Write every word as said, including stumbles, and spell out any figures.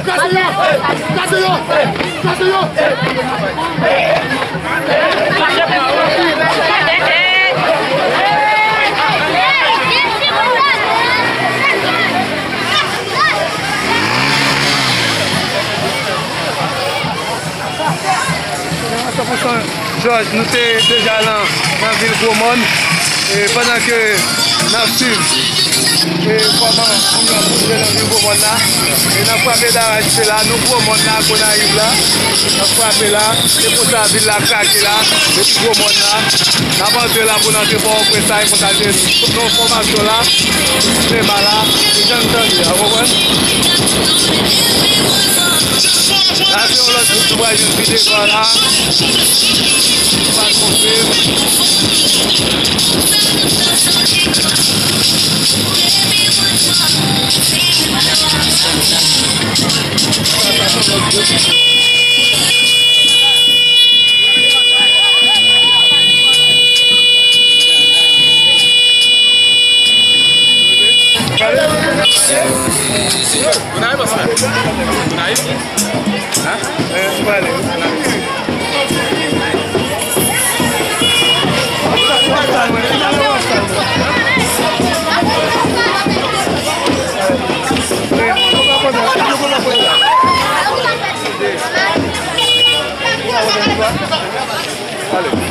Kraze yo! Kraze yo! Kraze yo! San pou san Jòj, nou te deja nan, nan vil Gwomòn. E pandan ke n ap swiv, e kòman moun yo ap bouje nan vil Gwomòn la. E n ap frape daraj se la, nou Gwomòn la, Gonayiv la. N ap frape la, se konsa vil la krake la, depi Gwomòn la. N ap antre la pou n antre Pòtoprens la, e konsa se nan fòmasyon la, sinema la, se jan n tande a, w konprann? La se yon lòt bout nou pral jwenn pi devan la. Nou pral konfime. Gonayiv ansanm. Gonayiv. Hein? Eh, ou prale. Ale.